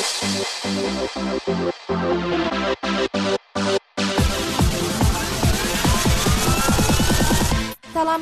Salam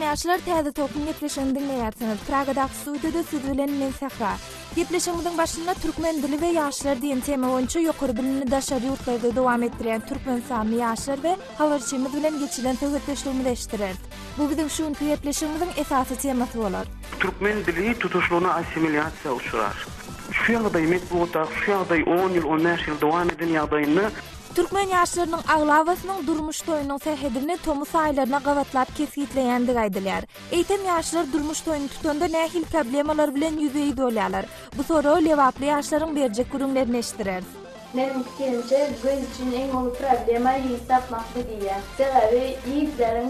ýaşlar täze tolkun gepleşigini diňleýärsiňiz. Pragadaky studiýada siz bilen men Sähra. Gepleşigimiziň başynda türkmen dili we ýaşlar diýen tema boýunça ýokary bilimini daşary ýurtlarda dowam etdirýän türkmenistanly ýaşlar we habarçymyz bilen geçiren söhbetdeşligimizi eşitdireris. Bu biziň şu günki gepleşigimiziň esasy temasy bolar. Türkmen dili tutuşlygyna assimilýasiýa uçrar. Şu ýagdaý metbugatdaky şu ýagdaý on ýyl, on bäş ýyl dowam eden ýagdaýynda. Türkmen ýaşlarynyň aglabasynyň durmuş toýunyň sähedini tomus aýlaryna gabatlap kesgitleýändigi aýdylýar. Eýsem ýaşlar durmuş toýuny tutanda nähili problemalar bilen ýüzbe-ýüz bolýarlar? Bu soragy lebaply ýaşlaryň berjek gürrüňlerini eşitdireris. Meniň pikirimçe gyz üçin iň uly problema ýigit tapmakdy diýýän. Sebäbi ýigitleriň.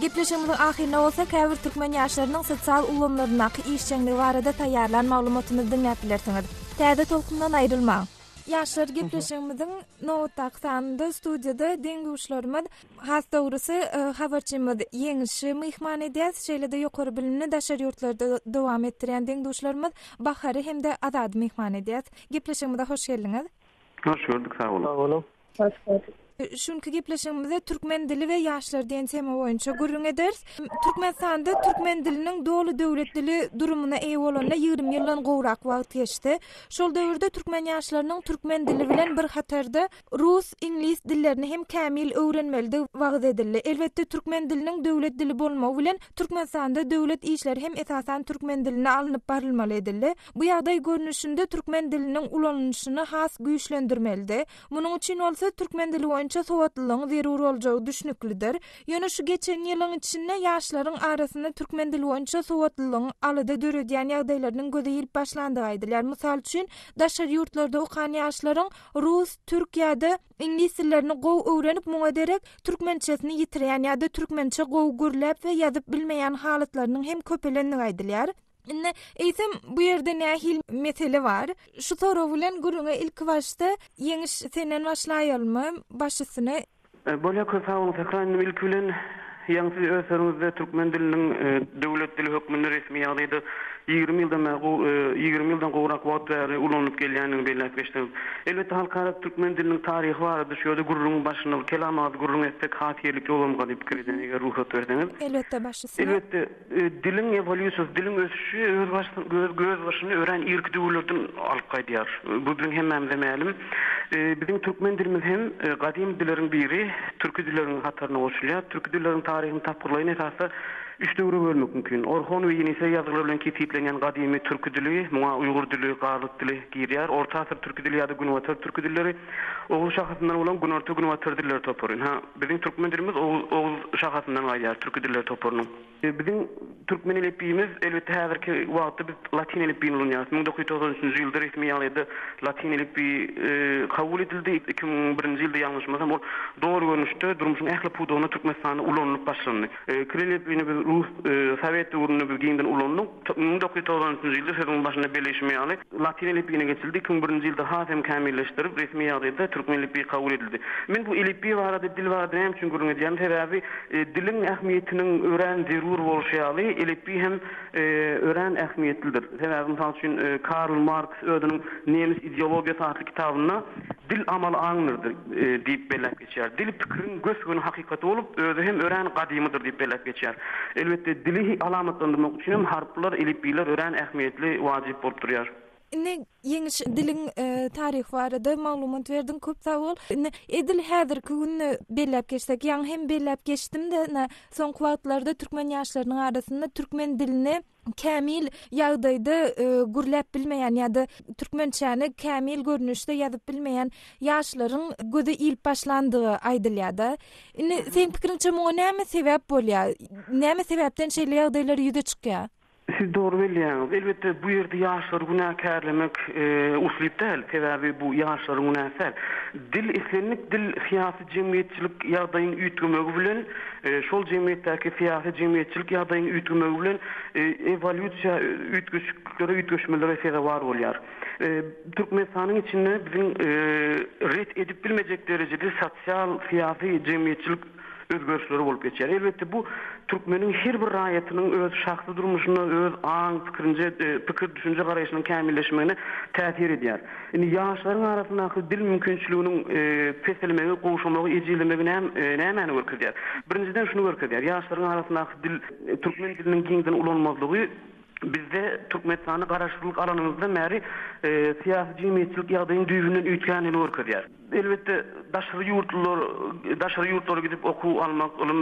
Gepleşigimiziň ahyrynda bolsa käbir türkmen ýaşlarynyň sosial ulgamlaryndaky işjeňligi barada taýýarlan maglumatymyzy diňläp bilersiňiz. Täze tolkundan aýrylmaň! Ýaşlar gepleşigimiziň nobatdaky sanynda studiýada deň-duşlarymyz, has dogrusy, habarçymyz Ýeňişi myhman edýäs. Şeýle-de ýokary bilimini daşary ýurtlarda dowam etdirýän deň-duşlarymyz Bahary hem-de Azady myhman edýäs. Gepleşigimize hoş geldiňiz. Hoş gördük, sag boluň. Sag boluň. Hoş gördük. Şu günki gepleşigimizde türkmen dili we ýaşlar diýen tema boýunça gürrüň ederis. Türkmenistanda türkmen diliniň doly döwlet dili durumyna eýe bolanyna 20 ýyldan gowrak wagt geçdi. Şol döwürde türkmen ýaşlarynyň türkmen dili bilen bir hatarda rus, iňlis dillerini hem kämil öwrenmelidigi wagyz edildi. Elbetde, türkmen diliniň döwlet dili bolmagy bilen Türkmenistanda döwlet işleri hem esasan türkmen dilinde alnyp barylmaly edildi. Bu ýagdaý görnüşinde türkmen diliniň ulanylyşyny has güýçlendirmelidi. Munuň üçin bolsa türkmen dili boýunça sowatlylygyň zerur boljagy düşnüklidir. Ýöne şu geçen ýylyň içinde ýaşlaryň arasynda türkmen dili boýunça sowatlylygyň alada döredýän ýagdaýlarynyň göze ilip başlandygy aýdylýar. Mysal üçin, daşary ýurtlarda okan ýaşlaryň rus, türk ýa-da iňlis dillerini gowy öwrenip, muňa derek türkmençesini ýitirýän ýa-da türkmençe gowy gürläp we ýazyp bilmeýän halatlarynyň hem köpelendigi aýdylýar. Indi, eýsem, bu ýerde nähili mesele bar? Şu sorag bilen gürrüňe ilkibaşda Ýeňiş senden başlaýalymy, baş üstüne. Bolýar, köp sag boluň, Sähra inim. Ilki bilen, ýaňy siz öz sözüňizde türkmen diliniň döwlet dili hökmünde resmi ýagdaýda 20 ýyldan bäri, 20 ýyldan gowrak wagt bäri ulanylyp gelýändigini belläp geçdiňiz. Elbetde, halkara türkmen diliniň taryhy barada şu ýerde gürrüňiň başynda bir kelam agyz gürrüň etsek has ýerlikli bolarmyka diýip pikir edýän, eger rugsat berseňiz. Elbetde, baş üstüne. Elbetde, Diliň ewolýusiýasy, diliň ösüşi öz gözbaşyny örän irki döwürlerden alyp gaýdýar. Bu biziň hemmämize mälim. Biziň türkmen dilimiz hem gadymy dilleriň biri, türki dilleriň hataryna goşulýar. Türki dilleriň taryhyny tapgyrlaýyn esasda üç döwre bölmek mümkin. Orhon we Ýeniseý ýazgylary bilen kesgitlenýän gadymy türki dili, muňa uýgur dili, garlyk dili girýär. Orta asyr türki dili ýa-da günbatar türki dilleri, oguz şahasyndan bolan günorta-günbatar dilleri topary. Ynha, Biziň türkmen dilimiz oguz oguz şahasyndan gaýdýar, türki diller toparynyň. Biziň türkmen elipbiýimiz, elbetde häzirki wagtda biz latyn elipbiýini ulanýarys. 1993-nji ýylda resmi ýagdaýda latyn elipbiýi kabul edildi. 2001-nji ýylda ýalňyşmasam ol doly görnüşde durmuşyň ähli pudagynda Türkmenistanda ulanylyp başlandy. Kiril elipbiýini biz rus sowet döwründe biz giňden ulandyk. 1993-nji ýylda sözümiň başynda belleýşim ýaly, latyn elipbiýine geçildi, 2001-nji ýylda has hem kämilleşdirip, resmi ýagdaýda türkmen elipbiýi kabul edildi. Men bu elipbiý barada, dil barada näme üçin gürrüň edýärin? Sebäbi diliň ähmiýetiniň örän zerur bolşy ýaly, elipbiý hem örän ähmiýetlidir. Sebäbi, mysal üçin, Karl Marks özüniň Nemes ideologiýasy atly kitabynda Dil amaly aňdyr diýip belläp geçýär. Dil pikiriň gös-göni hakykaty bolup, özi hem örän gadymydyr diýip belläp geçýär. Elbetde, dili alamatlandyrmak üçin hem harplar, elipbiýler örän ähmiýetli, wajyp bolup durýar. Indi, Ýeňiş, diliň taryhy barada maglumat berdiň, köp sag bol. Indi edil häzirki günde belläp geçsek, ýaňy hem belläp geçdim-de, ine, soňky wagtlarda türkmen ýaşlarynyň arasynda türkmen dilini kämil ýagdaýda gürläp bilmeýän ýa-da türkmençäni kämil görnüşde ýazyp bilmeýän ýaşlaryň göze ilip başlandygy aýdylýar-da. Indi seň pikiriňçe muňa näme sebäp bolýar? Näme sebäpden şeýle ýagdaýlar ýüze çykýar? Siz dogry belleýäňiz. Elbetde, bu ýerde ýaşlary günäkärlemek uslyp däl. Sebäbi bu ýaşlaryň günäsi däl. Dil, islendik dil syýasy-jemgyýetçilik ýagdaýyň üýtgemegi bilen, şol jemgyýetdäki syýasy-jemgyýetçilik ýagdaýyň üýtgemegi bilen ewolýusiýa, üýtgeşikliklere, üýtgeşmelere sezewar bolýar. Türkmenistanyň içinde biziň ret edip bilmejek derejede sosial, syýasy, jemgyýetçilik. özgerişleri bolup geçýär. Elbetde, bu türkmeniň her bir raýatynyň öz şahsy durmuşynda öz aň, pikirinje, pikir, düşünje garaýşynyň kämilleşmegine täsir edýär. Indi ýaşlaryň arasyndaky dil mümkinçiliginiň peselmegi, gowşamagy, ejizlemegi nämäni görkezýär? Birinjiden şuny görkezýär, ýaşlaryň arasyndaky dil, türkmen diliniň giňden ulanmazlygy bizde Türkmenistanda garaşsyzlyk alanymyzdan bäri syýasy-jemgyýetçilik ýagdaýyň düýbünden üýtgändigini görkezýär. Elbetde, daşary ýurtlular daşary ýurtlara gidip okuw almak, ylym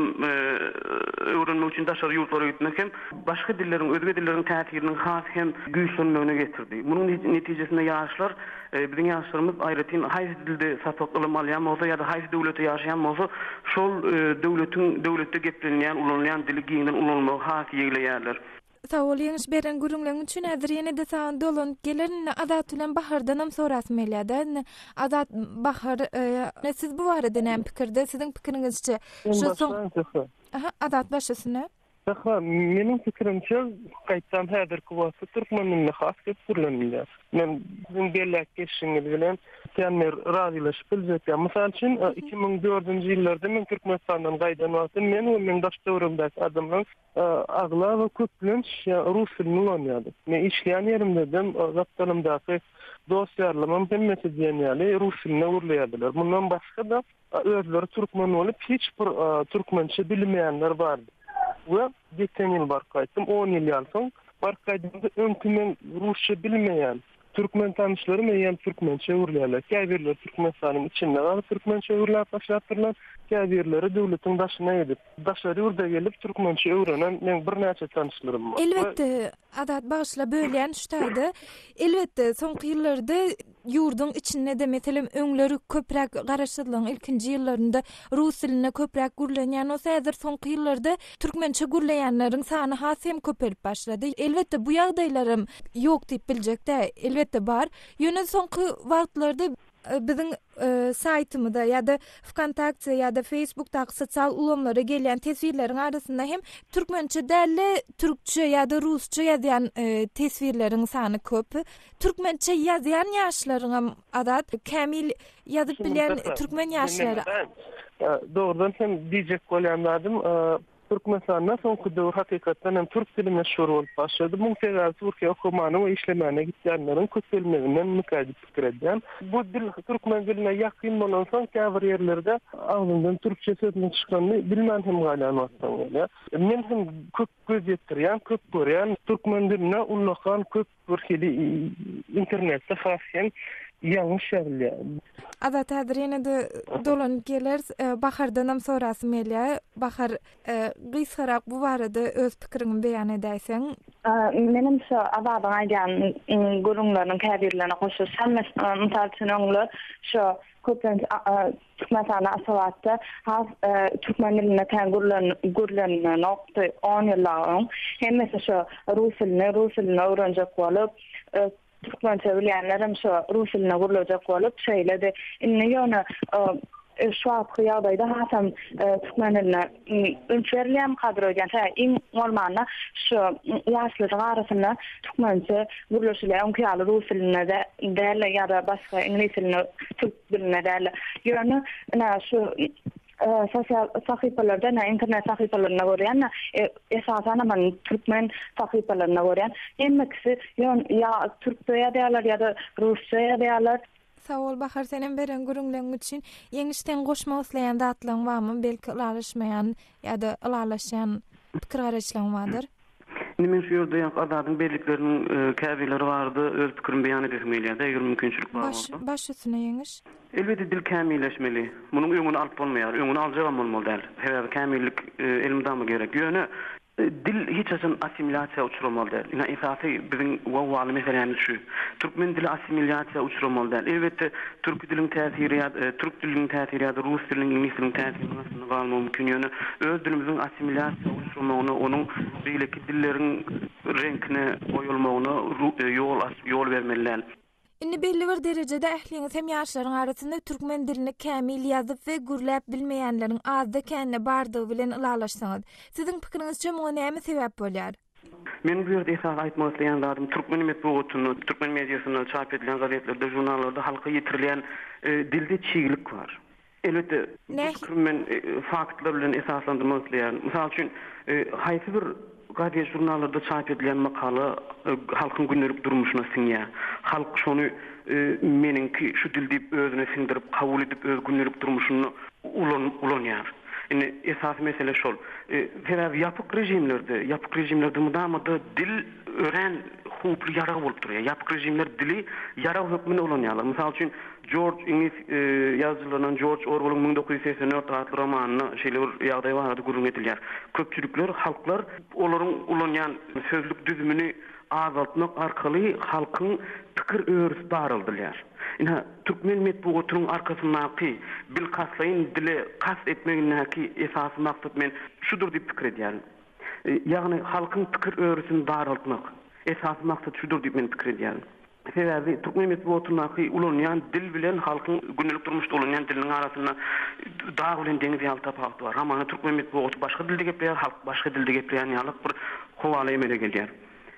öwrenmek üçin daşary ýurtlara gitmek hem başga dilleriň, özge dilleriň täsiriniň has hem güýçlenmegine getirdi. Munuň netijesinde ýaşlar, biziň ýaşlarymyz aýratyn haýsy dilde sapak, ylym alýan bolsa ýa-da haýsy döwletde ýaşaýan bolsa, şol döwletiň, döwletde geplenilýän, ulanylýan dili giňden ulanmagy has ýegleýärler. Sag bol Ýeňiş beren gürrüňleň üçin häzir ýene-de saňa dolanyp gelerin indi Azat bilen Bahardanam sorasym gelýärde indi Azat Bahar siz bu barada näme pikirde siziň pikiriňizçe şu soň Aha Azat başlasyn. Sähra meniň pikirimçe gaýtam häzirki wagtda türkmen dilinde has köp gürlenilýär. Men siziň belläp geçişiňiz bilen känbir razylaşyp biljek däl. Mysal üçin 2004-nji ýyllarda men Türkmenistandan gaýdan wagtym men we meň daş-töweregimdäki adamlar Aglaba köplenç rus dilini ulanýardyk. Men işleýän ýerimdedem gapdalymdaky dost-ýarlarymam hemmesi diýen ýaly rus dilinde gürleýärdiler. Mundan başga-da özleri türkmen bolup hiç bir türkmençe bilmeýänler bardy. We geçen ýyl baryp gaýtdym, on ýyl ýaly soň baryp gaýdamda öňki men rusça bilmeýän Türkmen tanyşlarym eýýäm türkmençe gürlärler. Käbirleri Türkmenistanyň içinde galyp türkmençe gürläp başlapdyrlar, käbirleri döwletiň daşyna gidip, daşary ýurda gelip türkmençe öwrenen meň birnäçe tanyşlarym bar. Elbetde, Azat bagyşla bölýän şu taýda. Elbetde, soňky ýyllarda ýurduň içinde-de meselem öňler köpräk garaşsyzlygyň ilkinji ýyllarynda rus dilinde köpräk gürlenýän bolsa, häzir soňky ýyllarda türkmençe gürleýänleriň sany has hem köpelip başlady. Elbetde, bu ýagdaýlaram ýok diýip biljek däl, elbetde bar. Ýöne soňky wagtlarda biziň saýtymyza ýa-da Wkontakte ýa-da Facebookdaky sosial ulgamlara gelýän teswirleriň arasynda hem türkmençe däl-de, türkçe ýa-da rusça ýazýan teswirleriň sany köp. Türkmençe ýazýan ýaşlaryňam azat, kämil ýazyp bilýän türkmen ýaşlary. Dogrudan hem diýjek bolýan zadym, Türkmenistanda soňky döwür hakykatdan hem türk dili meşhur bolup başlady. Muň sebäbi Türkiýä okamana we işlemäne gitýänleriň köpelmegindenmikä diýip pikir edýän. Bu dil türkmen diline ýakyn bolansoň käbir ýerlerde agzyňdan türkçe sözüniň çykanyny bilmän hem galýan wagtlaň bolýar. Men hem köp göz ýetirýän, köp görýän. Türkmen diline ullakan köp Bir hili internetde has hem ýalňyş ýazylýar. Azat häzir ýene-de dolanyp geleris. Bahardanam sorasym gelýär. Bahar, gysgarak bu barada öz pikiriňi beýan edäýseň. Menem şu Azadyň aýdýan gürrüňleriniň käbirlerine goşulyşýan. Mysal üçin öňler şu köplenç Türkmenistanda Aşgabatda has türkmen dilinde kän gürlenilenokdy on ýyl dagy öň. Hemmesi şo rus dilini, rus dilini öwrenjek bolup, türkmençe bilýänlerem şo rus dilinde gürlejek bolup şeýledi. Indi ýöne şu wagtky ýagdaýda hasam türkmen diline üns berilýärmikadyr öýdýän. Sebäbi iň bolmanda şu ýaşlaryň arasynda türkmençe gürleşilýär. Öňki ýaly rus dilinde däl-de ýa-da başga iňlis dilinde, türk dilinde däl. Ýöne ine şu sosial sahypalarda, ine internet sahypalarynda görýän, esasanam men türkmen sahypalarynda görýän. Hemmesi ýa türkçe ýazýarlar ýa-da rusça ýazýarlar. Sag bol Bahar senem beren gürrüňleň üçin. Ýeňiş seň goşmak isleýän zatlaň barmy belki ylalaşmaýan ýa-da ylalaşýan pikir garaýyşlaň bardyr. Indi men şu ýerde ýaňky Azadyň bellikleriniň käbirleri barada öz pikirimi beýan edesim gelýärdi, eger mümkinçilik bar bolsa. Baş üstüne Ýeňiş. Elbetde dil kämilleşmeli. Munuň öňüni alyp bolmaýar. Öňüni aljagam bolmaly däl. Sebäbi kämillik elmydama gerek. Ýöne Dil hiç haçan assimilýasiýa uçramaly däl. Ine esasy biziň wawwaly meselämiz şu. Türkmen dili assimilýasiýa uçramaly däl. Elbetde türki diliň täsiri ýa türk diliniň täsiri ýa-da rus diliniň, iňlis diliniň täsiriniň astynda galmagy mümkin. Ýöne öz dilimiziň assimilýasiýa uçramagyna, onuň beýleki dilleriň reňkine boýalmagyna ýol ýol bermeli däl. Indi belli bir derejede ähliňiz hem ýaşlaryň arasynda türkmen dilini kämil ýazyp we gürläp bilmeýänleriň azda-kände bardygy bilen ylalaşsaňyz. Siziň pikiriňizçe muňa näme sebäp bolýar? Meniň bu ýerde esasy aýtmak isleýän zadym türkmen metbugatynda, türkmen mediasynda, çap edilýän gazetlerde, žurnallarda halka ýetirilýän dilde çiglik bar. Elbetde, bu pikrimi men faktlar bilen esaslandyrmak isleýärin. Mysal üçin, haýsy bir gazet-žurnallarda çap edilýän makala halkyň gündelik durmuşyna siňýär. Halk şony meniňki şu dil diýip özüne siňdirip, kabul edip öz gündelik durmuşynda ulanýar. Indi esasy mesele şol. Sebäbi ýapyk režimlerde, ýapyk režimlerde mydama-da dil örän howply ýarag bolup durýar. Ýapyk režimler dili ýarag hökmünde ulanýarlar. Mysal üçin, Jorj iňlis ýazyjylaryndan Jorj Orwelliň 1984 atly romanynda şeýle bir ýagdaý barada gürrüň edilýär. Köpçülikler, halklar olaryň ulanýan sözlük düzümini azaltmak arkaly halkyň pikir örüsi daraldylýar. Ynha, türkmen metbugatynyň arkasyndaky bilkastlaýyn dile kast etmegindäki esasy maksat men şudur diýip pikir edýärin. Ýagny halkyň pikir örüsini daraltmak. Esasy maksat şudur diýip men pikir edýärin. Sebäbi türkmen metbugatyndaky ulanýan dil bilen halkyň gündelik durmuşda ulanýan diliniň arasynda dag bilen deňiz ýaly tapawut bar. Hamana türkmen metbugaty başga dilde gepleýär, halk başga dilde gepleýän ýalyk bir howala emele gelýär.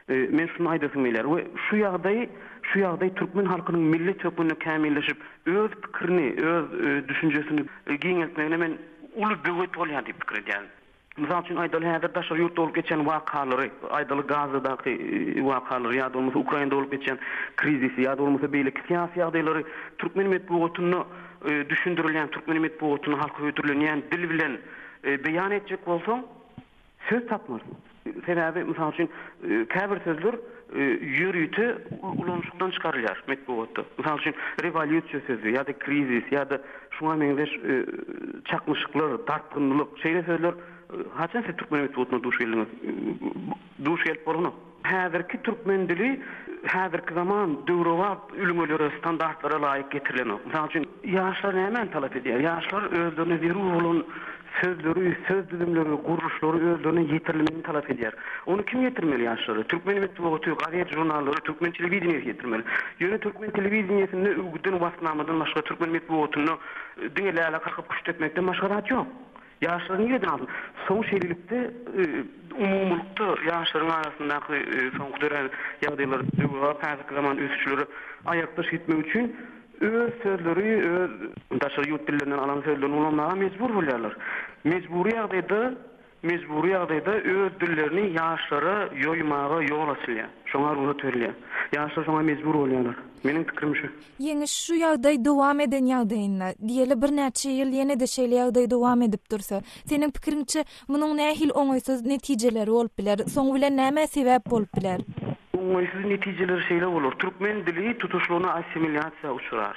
Men şuny aýdasym gelýär we şu ýagdaý şu ýagdaý türkmen halkynyň millet hökmünde kämilleşip, öz pikirini, öz düşünjesini giňeltmegine men uly böwet bolýar diýip pikir edýärin. Mysal üçin aýdaly, häzir daşary ýurtda bolup geçýän wakalary, aýdaly Gazadaky wakalary ýa-da bolmasa Ukrainada bolup geçýän krizisi ýa-da bolmasa beýleki syýasy ýagdaýlary türkmen metbugatynda düşündirilýän, türkmen metbugatynda halka hödürlenýän dil bilen beýan etjek bolsaň, söz tapmarsyň. Sebäbi, mysal üçin, käbir sözler ýörite ulanyşykdan çykarylýar metbugatda. Mysal üçin, rewolýusiýa sözi ýa-da krizis ýa-da şuňa meňzeş çaknyşyklar, dartgynlylyk, şeýle sözler haçan siz türkmen metbugatynda duş geldiňiz? Duş gelip bolanok. Häzirki türkmen dili häzirki zaman döwrebap ülňülere, standartlara laýyk getirilenok. Mysal üçin, ýaşlar nämäni talap edýär? Ýaşlar özlerine zerur bolan sözleri, söz düzümleri, gurluşlary özlerine ýetirilmegini talap edýär. Ony kim ýetirmeli ýaşlara? Türkmen metbugaty, gazet, žurnallary, türkmen telewideniýesi ýetirmeli. Ýöne türkmen telewideniýesinde öwgüden, waspnamadan başga, türkmen metbugatynda diňe läle kakyp küşt depmekden başga zat ýok. Ýaşlar nireden alsyn? Soň şeýlelikde, umumylykda ýaşlaryň arasyndaky soňky dörän ýagdaýlar, döwrebap häzirki zaman ösüşlere aýakdaş gitmek üçin öz sözleri, öz daşary ýurt dillerinden alan sözlerini ulanmaga mejbur bolýarlar. Mejbury ýagdaýda, mejbury ýagdaýda öz dillerini ýaşlara ýoýmaga ýol açylýar. Şoňa rugsat berilýär. Ýaşlar şoňa mejbur bolýarlar. Meniň pikirim şu. Ýeňiş şu ýagdaý dowam eden ýagdaýynda, diýeli birnäçe ýyl ýene-de şeýle ýagdaý dowam edip dursa, seniň pikiriňçe, munuň nähili oňaýsyz netijeleri bolup biler? Soňy bilen nämä sebäp bolup biler? Oňaýsyz netijeleri şeýle bolar, türkmen dili tutuşlygyna assimilýasiýa uçrar.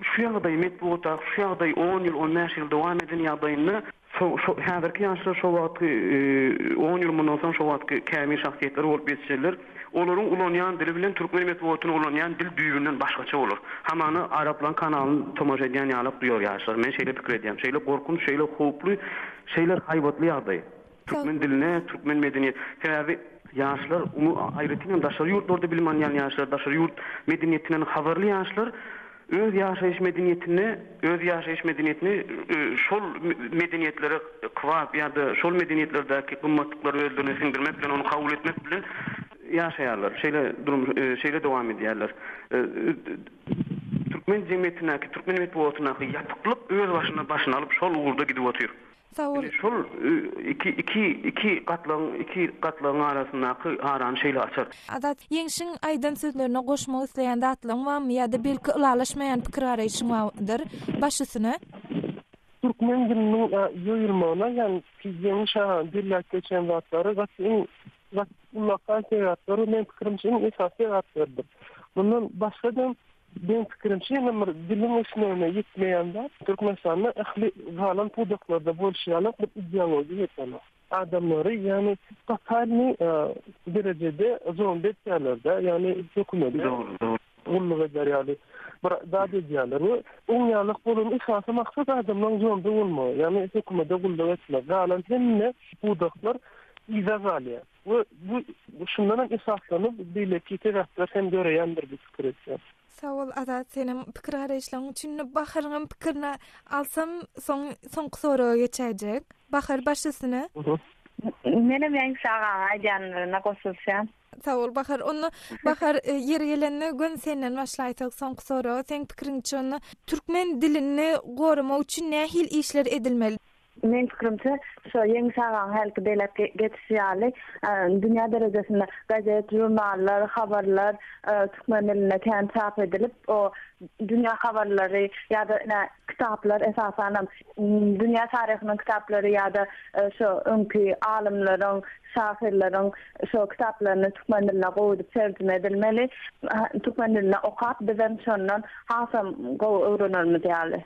Şu ýagdaý, metbugatdaky şu ýagdaý on ýyl, on bäş ýyl dowam eden ýagdaýynda, Şo, şo, häzirki ýaşlar şo wagtky, on ýyl mundan soň şo wagtky kämil şahsyýetler bolup ýetişerler. Olaryň ulanýan dili bilen türkmen metbugatyny ulanýan dil düýbünden başgaça bolar. Hamana araplaň kanalyny tomaşa edýän ýalak duýar ýaşlar. Men şeýle pikir edýän. Şeýle gorkunç, şeýle howply, şeýle haýbatly ýagdaý. Türkmen diline, türkmen medeniýet. Sebäbi ýaşlar, umu, aýratyn hem daşary ýurtlarda bilim alýan ýaşlar, daşary ýurt medeniýetinden habarly ýaşlar Öz ýaşaýyş medeniýetinde öz ýaşaýyş medeniýetini şol medeniýetlere kybap ýa-da şol medeniýetlerdäki gymmatlyklary özlerine siňdirmek bilen, ony kabul etmek bilen ýaşaýarlar. Şeýle durmuş şeýle dowam edýärler. Türkmen jemgyýetindäki, türkmen metbugatyndaky ýapyklyk öz başyna başyny alyp şol ugurda gidip otyr. Sag bol. Ine şol iki iki iki gatlagyň iki gatlagyň arasyndaky arany şeýle açar. Azat, Ýeňşiň aýdan sözlerine goşmak isleýän zatlaryň barmy ýa-da belki ylalaşmaýan pikir-garaýşyň bardyr? Baş üstüne. Türkmen diliniň ýoýulmagyna ýaňky Ýeňiş aganyň belläp geçen zatlary gaty iň gaty ullakan sebäpler we meň pikirimçe iň esasy sebäplerdir. Mundan başga-da Meň pikirimçe ýene bir diliň ösmegine ýetmeýän zat, Türkmenistanda ähli galan pudaklarda bolşy ýaly bir ideologiýa ýetenok. Adamlary ýagny totalnyý derejede zombi etýärler-de, ýagny hökümede gulluk eder ýaly bir zat edýärler we oň ýalyk bolan esasy maksat adamlaryň zombi bolmagy, ýagny hökümede gulluk etmek. Galan hemme pudaklar yza galýar. We bu şundan hem esaslanyp beýleki sebäpler hem döreýändir diýip pikir edýän. Sag bol Azat senem pikir garaýyşlaryň üçin. Indi Baharyňam pikirini alsam soň soňky soraga geçäýjek. Bahar baş üstüne. Menem Ýeňiş agaň aýdýanlaryna goşulyşýan. Sag bol Bahar. Onda Bahar e, ýeri gelende göni senden başlaýsak soňky soragy. Seň pikiriňçe onda türkmen dilini goramak üçin nähili işler edilmeli? Meň pikirimçe, şo Ýeňiş agaň hälki belläp geçişi ýaly, dünýä derejesinde gazet, žurnallar, habarlar türkmen dilinde kän çap edilip, o dünýä habarlary ýa-da ine kitaplar esasanam dünýä taryhynyň kitaplary ýa-da şo öňki alymlaryň, şahyrlaryň şo kitaplaryny türkmen diline gowy edip terjime edilmeli. Türkmen dilinde okap bizem şondan hasam gowy öwrenerimiz ýaly.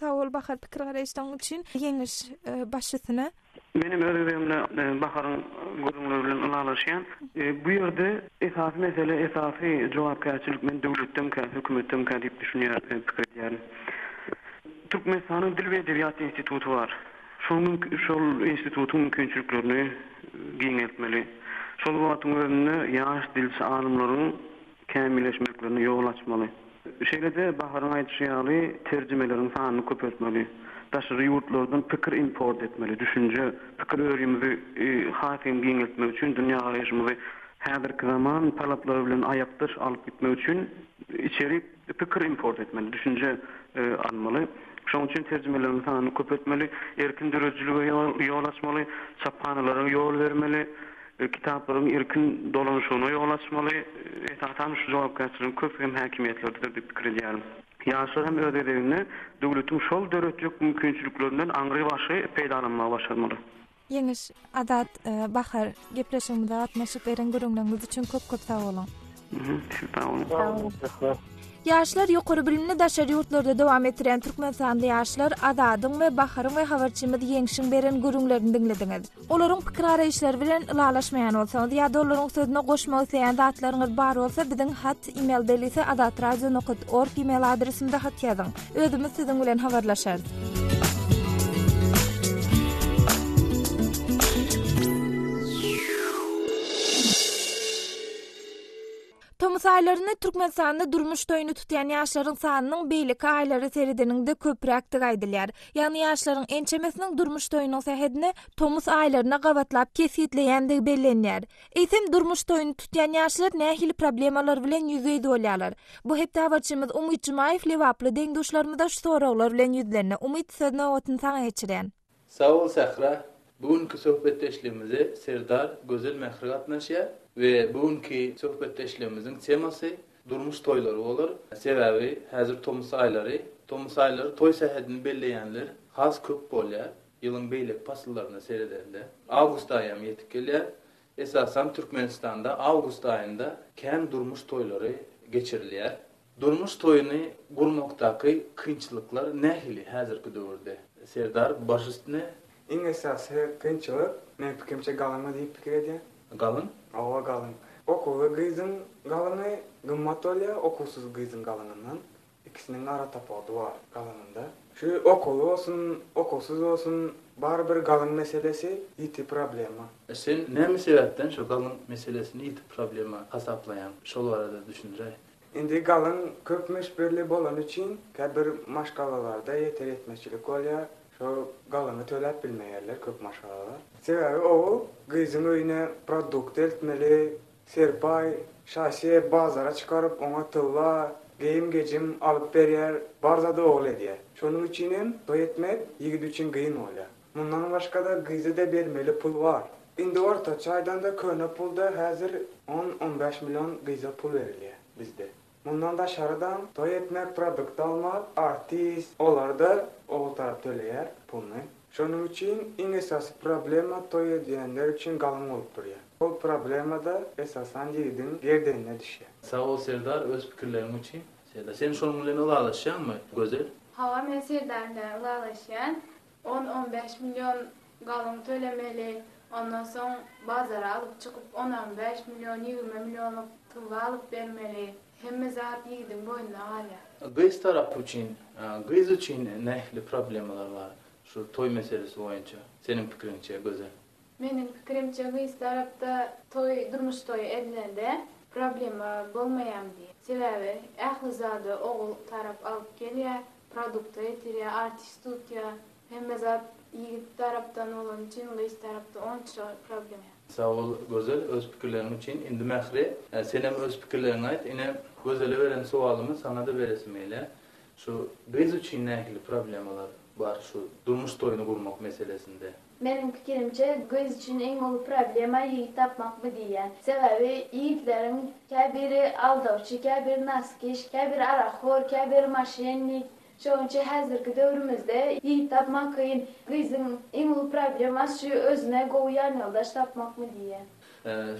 Sag bol Bahar pikir garaýyşlaň üçin. Ýeňiş baş üstüne. Menem öz gezegimde Baharyň gürrüňleri bilen ylalaşýan. Bu ýerde esasy mesele, esasy jogapkärçilik men döwletdemkä, hökümetdemkä diýip düşünýän, pikir edýärin. Türkmenistanyň Dil we edebiýat instituty bar. Şol şol institutyň mümkinçiliklerini giňeltmeli. Şol wagtyň özünde ýaş dilçi alymlaryň kämilleşmeklerine ýol açmaly. Şeýle-de, Baharyň aýdyşy ýaly, terjimeleriň sanyny köpeltmeli. Daşary ýurtlardan pikir import etmeli, düşünje, pikir örimizi has hem giňeltmek üçin, dünýägaraýşymyzy häzirki zaman talaplary bilen aýakdaş alyp gitmek üçin içeri pikir import etmeli, düşünje almaly. Şonuň üçin terjimeleriň sanyny köpeltmeli, erkin döredijilige ýol açmaly, çaphanalara ýol bermeli. Kitaplaryň erkin dolanyşygyna ýol açmaly. Esasan şu jogapkärçiligiň köpüsi hem häkimiýetlerdedir diýip pikir edýärin. Ýaşlar hem öz gezeginde döwletiň şol döretjek mümkinçiliklerinden aňrybaşy peýdalanmagy başarmaly. Ýeňiş, Azat, Bahar, gepleşigimize gatnaşyp beren gürrüňleriňiz üçin köp köp sag boluň. Siz sag boluň. Sag boluň. Ýaşlar ýokary bilimini daşary ýurtlarda dowam etdirýän türkmenistanly ýaşlar Azadyň we Baharyň we habarçymyz Ýeňşiň beren gürrüňlerini diňlediňiz. Olaryň pikir-garaýyşlary bilen ylalaşmaýan bolsaňyz ýa-da olaryň sözüne goşmak isleýän zatlaryňyz bar bolsa biziň hat email belgisi azatradio nokat org email adresimize hat ýazyň. Özümiz siziň bilen habarlaşarys. Tomus aýlarynda Türkmenistanda durmuş toýuny tutýan ýaşlaryň sanynyň beýleki aýlara seredeniňde köpräkdigi aýdylýar. Ýagny ýaşlaryň ençemesiniň durmuş toýunyň sähedini tomus aýlaryna gabatlap kesgitleýändigi bellenýär. Eýsem, durmuş toýuny tutýan ýaşlar nähili problemalar bilen ýüzbe-ýüz bolýarlar? Bu hepde habarçymyz Umyt Jumaýew lebaply deň-duşlarymyza şu soraglar bilen ýüzlendi. Umyt, söz nobatyny saňa geçirýän. Sag bol Sähra. Bu günki söhbetdeşligimize Serdar Gözel Mähri gatnaşýar we bu günki söhbetdeşligimiziň temasy durmuş toýlary bolar. Sebäbi häzir tomus aýlary. Tomus aýlary toý sähedini belleýänler has köp bolýar ýylyň beýleki pasyllaryna seredende. Awgust aýy hem ýetip gelýär. Esasan Türkmenistanda awgust aýynda kän durmuş toýlary geçirilýär. Durmuş toýuny gurmakdaky kynçylyklar nähili häzirki döwürde? Serdar, baş üstüne. Iň esasy kynçylyk, meň pikirimçe galyňy diýip pikir edýän. Galyň? Hawa galyň. Okuwly gyzyň galyňy gymmat bolýar okuwsyz gyzyň galyňyndan. Ikisiniň aratapawudy bar galyňynda. Şu okuwly bolsun, okuwsyz bolsun barybir galyň meselesi ýiti problema. Sen näme sebäpden şu galyň meselesini ýiti problema hasaplaýaň? Şol barada düşündiräý. Indi galyň köp möçberli bolany üçin käbir maşgalalarda ýeter-ýetmezçilik bolýar, şo galyňy töläp bilmeýärler köp maşgalalar. Sebäbi ogul gyzyň öýüne produkt eltmeli, serpaý, şaý-sep bazara çykaryp oňa tylla, geýim-gejim alyp berýär, bar zady ogul edýär. Şonuň üçin hem toý etmek ýigit üçin gyn bolýar. Mundan başga-da gyza-da bermeli pul bar. Indi ortaça aýdanda köne pulda häzir on, on bäş million gyza pul berilýär bizde. Mundan daşarydam toý etmek, produkt almak, artist, olar-da ogul tarap töleýär puluny. Şonuň üçin iň esasy problema toý edýänler üçin galyň bolup durýar. Ol problema-da esasan ýigidiň gerdenine düşýär. Sag bol Serdar öz pikirleriň üçin. Serdar sen şonuň bilen ylalaşýaňmy Gözel? Hawa men Serdar bilen ylalaşýan. On, on bäş million galyň tölemeli, ondan soň bazara alyp çykyp onam bäş million, 20 millionlyk tylla alyp bermeli. Hemme zat ýigidiň boýnuna galýar. Gyz tarapy üçin, gyz üçin nähili problemalar bar şu toý meselesi boýunça seniň pikiriňçe Gözel? Meniň pikirimçe gyz tarapda toý durmuş toýy edilende problema bolmaýam diýen. Sebäbi ähli zady ogul tarap alyp gelýär, produkta getirýär, artist tutýar. Hemme zat ýigit tarapdan bolany üçin gyz tarapda onça problema. Sag bol Gözel öz pikirleriň üçin. Indi Mähri senem öz pikirleriňi aýt. Ine Gözele beren sowalymy saňada beresim gelýär. Şu gyz üçin nähili problemalar bar şu durmuş toýuny gurmak meselesinde? Meniň pikirimçe gyz üçin iň uly problema ýigit tapmakmy diýýän. Sebäbi ýigitleriň käbiri aldawçy, käbiri naskeş, käbiri arakhor, käbiri moşennik. Şonuň üçin häzirki döwrümizde ýigit tapmak kyn. Gyzyň iň uly problemasy şu özüne gowy ýanýoldaş tapmakmy diýýän.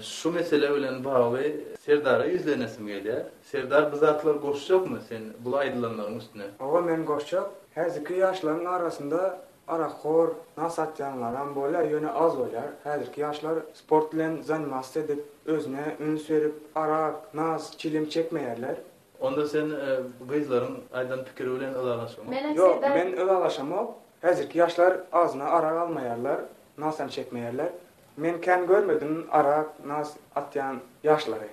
Şu mesele bilen bagly Serdara ýüzlenesim gelýär. Serdar bu zatlary goşjakmy sen bul aýdylanlaryň üstüne? Hawa men goşjak. Häzirki ýaşlaryň arasynda arakhor, nas atýanlaram bolýar, ýöne az bolýar. Häzirki ýaşlar sport bilen zanimasýa edip, özüne üns berip, arak, nas, çilim çekmeýärler. Onda sen gyzlaryň aýdan pikiri bilen ylalaşaňok? Menem Ýok, Serdar. men ylalaşamok. Häzirki ýaşlar agzyna arak almaýarlar, nasam çekmeýärler. Men kän görmedim arak, nas atýan ýaşlary.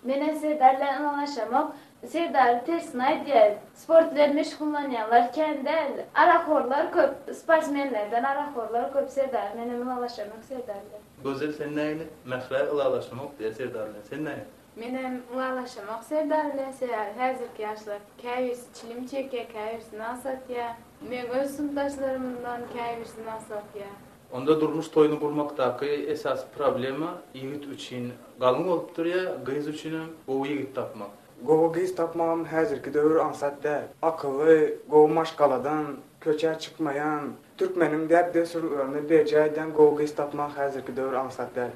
Menem Serdar bilen ylalaşamok. Serdar tersine aýdýar. Sport bilen meşgullanýanlar kän däl. Arakhorlar köp. Sportsmenlerden arakhorlar köp Serdar. Menem ylalaşamok Serdar bilen. Gözel sen nägile? Mähra ylalaşamok diýýär Serdar bilen. Sen nägile? Menem ylalaşamok Serdar bilen sebäbi häzirki ýaşlar käbirisi çilim çekýär käbirisi nas atýar. Meň öz synpdaşlarymdan käbirisi nas atýar. Onda durmuş toýuny gurmakdaky esasy problema ýigit üçin galyň bolup durýa, gyz üçinem gowy ýigit tapmak. Gowy gyz tapmagam häzirki döwür aňsat däl. Akylly, gowy maşgaladan, köçä çykmaýan, türkmeniň däp-dessurlaryny berjaý edýän gowy gyz tapmak häzirki döwür aňsat däl.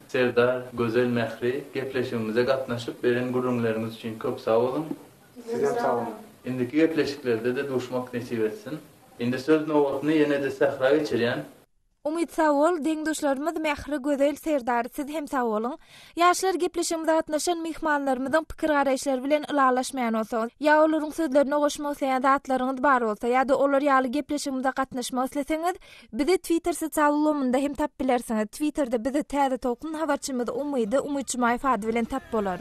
Serdar, Gözel, Mähri gepleşigimize gatnaşyp beren gürrüňleriňiz üçin köp sag boluň. Sizem sag boluň. Indiki gepleşiklerde-de duşmak nesip etsin. Indi söz nobatyny ýene-de Sähra geçirýän. Umyt sag bol, deň-duşlarymyz Mähri, Gözel, Serdar siz hem sag boluň. Ýaşlar gepleşigimize gatnaşan myhmanlarymyzyň pikir-garaýyşlary bilen ylalaşmaýan bolsaňyz, ýa olaryň sözlerine goşmak isleýän zatlaryňyz bar bolsa, ýa-da olar ýaly gepleşigimize gatnaşmak isleseňiz, bizi Twitter sosial ulgamynda hem tapyp bilersiňiz. Twitterde bizi Täze Tolkun habarçymyz Umydy Umyt Jumaýew ady bilen tapyp bolar.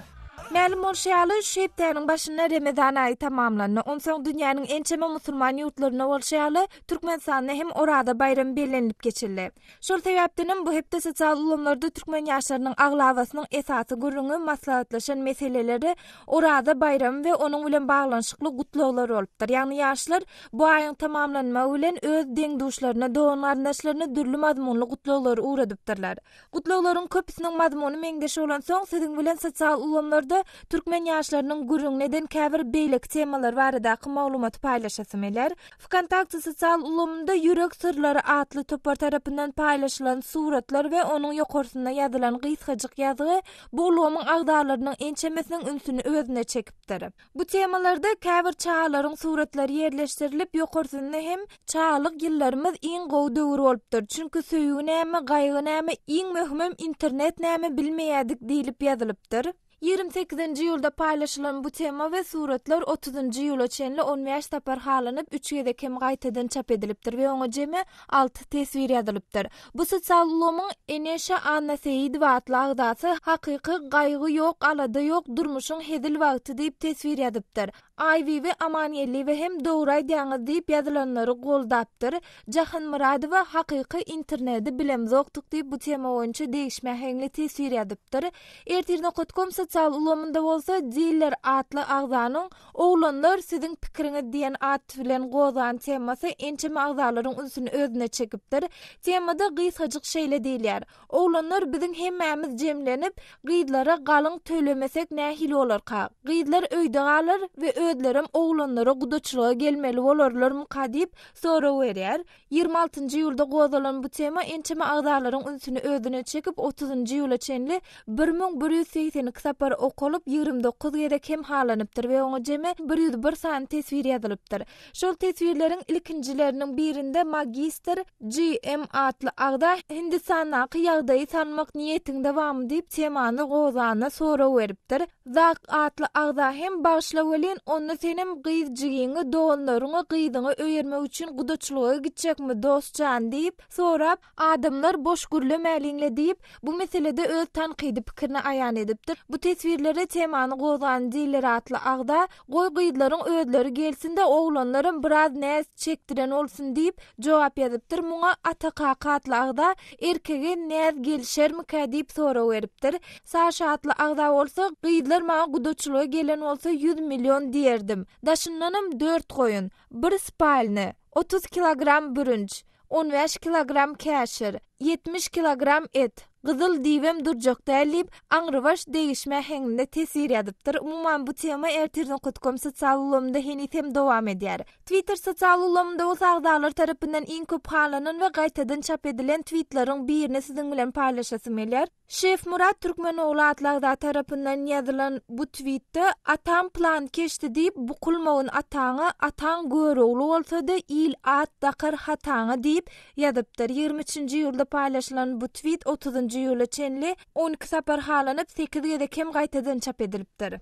Mälim bolşy ýaly, şu hepdäniň başynda Remezan aýy tamamlandy. Onsoň dünýäniň ençeme musulman ýurtlarynda bolşy ýaly, Türkmenistanda hem Oraza baýramy bellenilip geçildi. Şol sebäpdenem bu hepde sosial ulgamlarda türkmen ýaşlarynyň aglabasynyň esasy gürrüňi, maslahatlaşan meseleleri Oraza baýramy we onuň bilen baglanyşykly gutlaglar bolupdyr. Ýagny ýaşlar bu aýyň tamamlanmagy bilen öz deň-duşlaryna, dogan-garyndaşlaryna dürli mazmunly gutlaglary ugradypdyrlar. Gutlaglaryň köpüsiniň mazmuny meňzeş bolansoň, siziň bilen sosial ulgamlarda türkmen ýaşlarynyň gürrüňini eden käbir beýleki temalar baradaky maglumaty paýlaşasym geler. Wkontakte sosial ulgamynda Ýürek syrlary atly topar tarapyndan paýlaşylan suratlar we onuň ýokarsynda ýazylan gysgajyk ýazgy bu ulgamyň agzalarynyň ençemesiniň ünsüni özüne çekipdir. Bu temalarda käbir çagalaryň suratlary ýerleşdirilip, ýokarsynda hem Çagalyk ýyllarymyz iň gowy döwür bolupdyr, çünki söýgi näme, gaýgy näme, iň möhümem internet näme bilmeýärdik diýlip ýazylypdyr. 28-nji iýulda paýlaşylan bu tema we suratlar otuzynjy iýula çenli on bäş sapar halanyp, üç gezek hem gaýtadan çap edilipdir we oňa jemi alty teswir ýazylypdyr. Bu sosial ulgamyň Eneşa Annaseýidowa atly agzasy Hakyky gaýgy ýok, alada ýok, durmuşyň hezil wagty diýip teswir ýazypdyr. Aýbibi Amangeldiýewa hem dogry aýdýaňyz diýip ýazylanlary goldapdyr. Jahan Myradowa Hakyky internedi bilemzokdyk diýip bu tema boýunça degişme äheňli teswir ýazypdyr. Ertir nokat kom sosial ulgamynda bolsa Diller atly agzanyň Oglanlar siziň pikiriňiz diýen at bilen gozgan temasy ençeme agzalaryň ünsüni özüne çekipdir. Temada gysgajyk şeýle diýilýär, Oglanlar biziň hemmämiz jemlenip, gyzlara galyň tölemesek nähili bolarka? Gyzlar öýde galar we özlerem oglanlara gudaçylyga gelmeli bolarlarmyka diýip sorag berýär. 26 iýulda gozgalan bu tema ençeme agzalaryň ünsüni özüne çekip, 30 iýula çenli 1182 sapar okalyp, 29 gezek hem halanypdyr we oňa jemi 101 sany teswir ýazylypdyr. Şol teswirleriň ilkinjileriniň birinde magistr GM atly agza Hindistandaky ýagdaýy salmak niýetiňde barmy diýip temany gozganyna sorag beripdir. Zak atly agza hem Bagyşla welin, Onda senem gyz jigiňi, doganlaryňy, gyzyňy öýermek üçin gudaçylyga gitjekmi, dost jan? diýip, sorap, Adamlar boş gürlemäliňle diýip, bu meselede öz tankydy pikirini aýan edipdir. Bu teswirlere temany gozgan Diller atly agza, Goý gyzlaryň özleri gelsin-de oglanlaram biraz näz çekdiren bolsun diýip, jogap ýazypdyr. Muňa Ata kaka atly agza, Erkege näz gelişermikä diýip sorag beripdir. Saşa atly agza bolsa, Gyzlar maňa gudaçylyga gelen bolsa ýüz million diýerdim. Daşyndanam dört goýun, bir spalny, 30 kilogram bürünç, 15 kilogram käşir, 70 kilogram et, gyzyl diýibem durjak däl diýip, aňrybaş degişme äheňinde teswir ýazypdyr. Umuman, bu tema ertir nokat kom sosial ulgamynda heniz hem dowam edýär. Twitter sosial ulgamynda bolsa agzalar tarapyndan iň köp halanan we gaýtadan çap edilen twitleriň birini siziň bilen paýlaşasym gelýär. Şef Murat Türkmenogly atly agza tarapyndan ýazylan bu twitde Atam plankeşdi diýip bukulmagyn ataňa, ataň Görogly bolsady il at dakar hataňa diýip ýazypdyr. 23-nji iýulda paýlaşylan bu twit 30-njy iýula çenli 12 sapar halanyp, sekiz gezek hem gaýtadan çap edilipdir.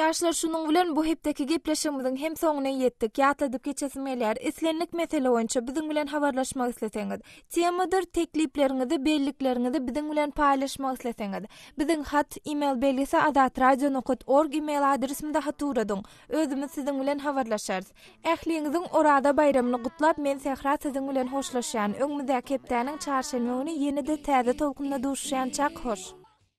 Ýaşlar şunuň bilen bu hepdeki gepleşigimiziň hem soňuna ýetdik. Ýatladyp geçesim gelýär. Islendik mesele boýunça biziň bilen habarlaşmak isleseňiz, temadyr teklipleriňizi, bellikleriňizi biziň bilen paýlaşmak isleseňiz, Biziň hat, email belgisi azatradio nokat org email adresimize hat ugradyň. Özümiz siziň bilen habarlaşarys. Ähliňiziň Oraza baýramyny gutlap men Sähra siziň bilen hoşlaşýan. Öňümizdäki hepdäniň çarşenbe güni ýene-de täze tolkunda duşuşýançak hoş.